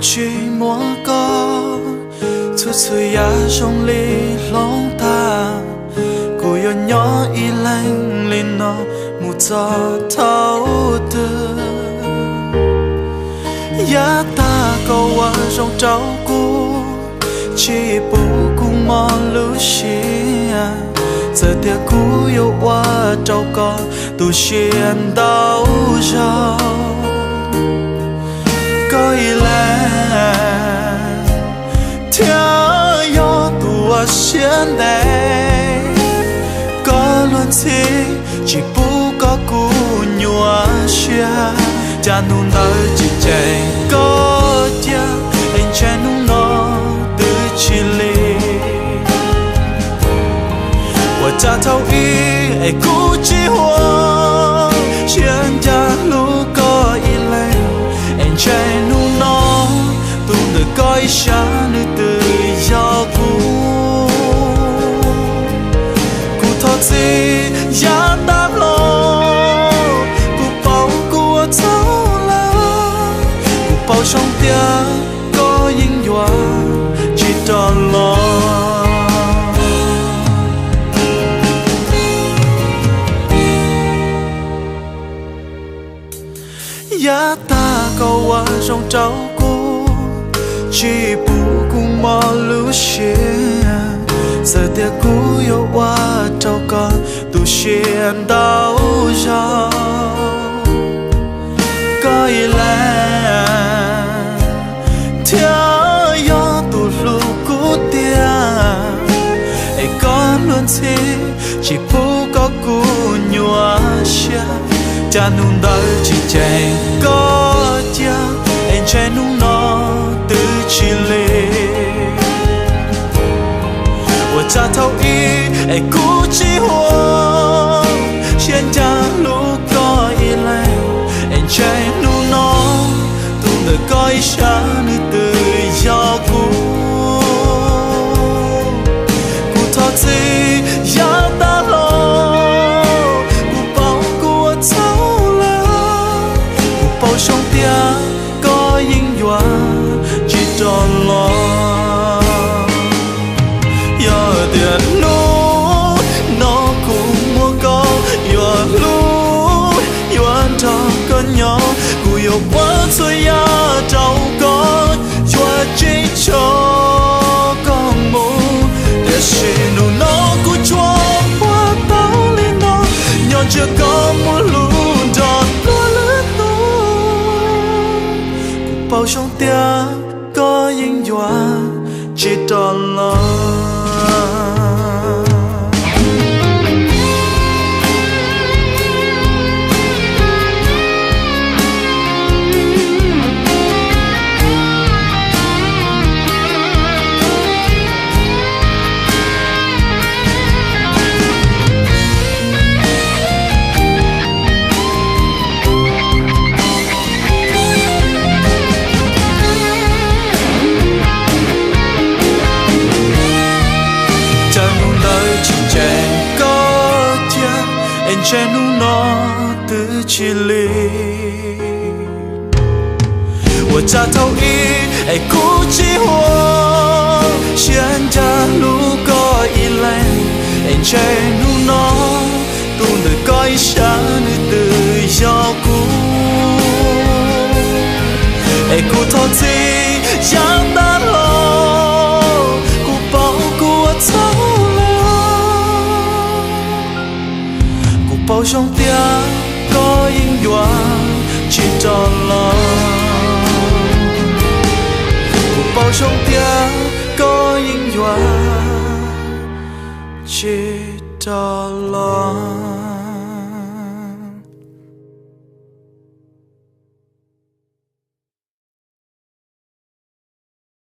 Tsis muaj koj, txhua txhua yam zoo li hloov tag. Kuv yuav nyob ib leeg li no mus txog thaum twg? Yav tag koj ua zoo rau kuv, tsis pub kuv mob lub siab. Txawm tias kuv yuav ua rau koj tu siab ntau zaus, koj ib leeg thiaj yog tus uas siab ntev. Koj luag ntxhi tsis pub koj kuv nyuaj siab, cas hnub ntawd tsis ceem koj cia, es ntshe hnub no twb tsis lim. Ua cas thaum ub es kuv tsis huam, siab ncaj hlub koj ib leeg, es ntshe hnub no tus ntawm koj ib sab nws twb yog kuv. Kuv thov txim yav tag los, kuv paub kuv ua txhaum lawm, kuv paub zoo tias koj yeej yuav tsis rov los. Yav tag koj ua zoo rau kuv, tsis pub kuv mob lub siab. Txawm tias kuv yuav ua rau koj tu siab ntau zaus, koj ib leeg thiaj yog tus hlub kuv tiag. Es koj luag ntxhi tsis pub koj kuv nyuaj siab, cas hnub ntawd tsis ceem koj cia, es ntshe hnub no twb tsis lim. Ua cas thaum ub es kuv tsis huam, siab ncaj hlub koj ib leeg, es ntshe hnub no tus ntawm koj ib sab nws twb yog kuv. Kuv thov txim yav tag los, kuv paub kuv ua txhaum lawm, kuv paub zoo tias koj yeej yuav tsis rov los. Yog tias hnub no kuv muaj koj yuav hlub, yuav nrog koj nyob, kuv yuav ua txhua yam rau koj, yuav tsis tso koj mus. Tiam sis hnub no kuv tsuas ua tau li no, nyob ntsia koj mus hlub nrog luag lwm tus. Kuv paub zoo tias koj yeej yuav tsis rov los. Cas hnub ntawd tsis ceem koj cia, es ntshe hnub no twb tsis lim. Ua cas thaum ub es kuv tsis huam, siab ncaj hlub koj ib leeg, es ntshe hnub no tus ntawm koj ib sab nws twb yog kuv. Es kuv thov txim yav tag los, kuv paub kuv ua txhaum lawm. Kuv paub zoo tias koj yeej yuav tsis rov los. Kuv paub zoo tias koj yeej yuav tsis rov los.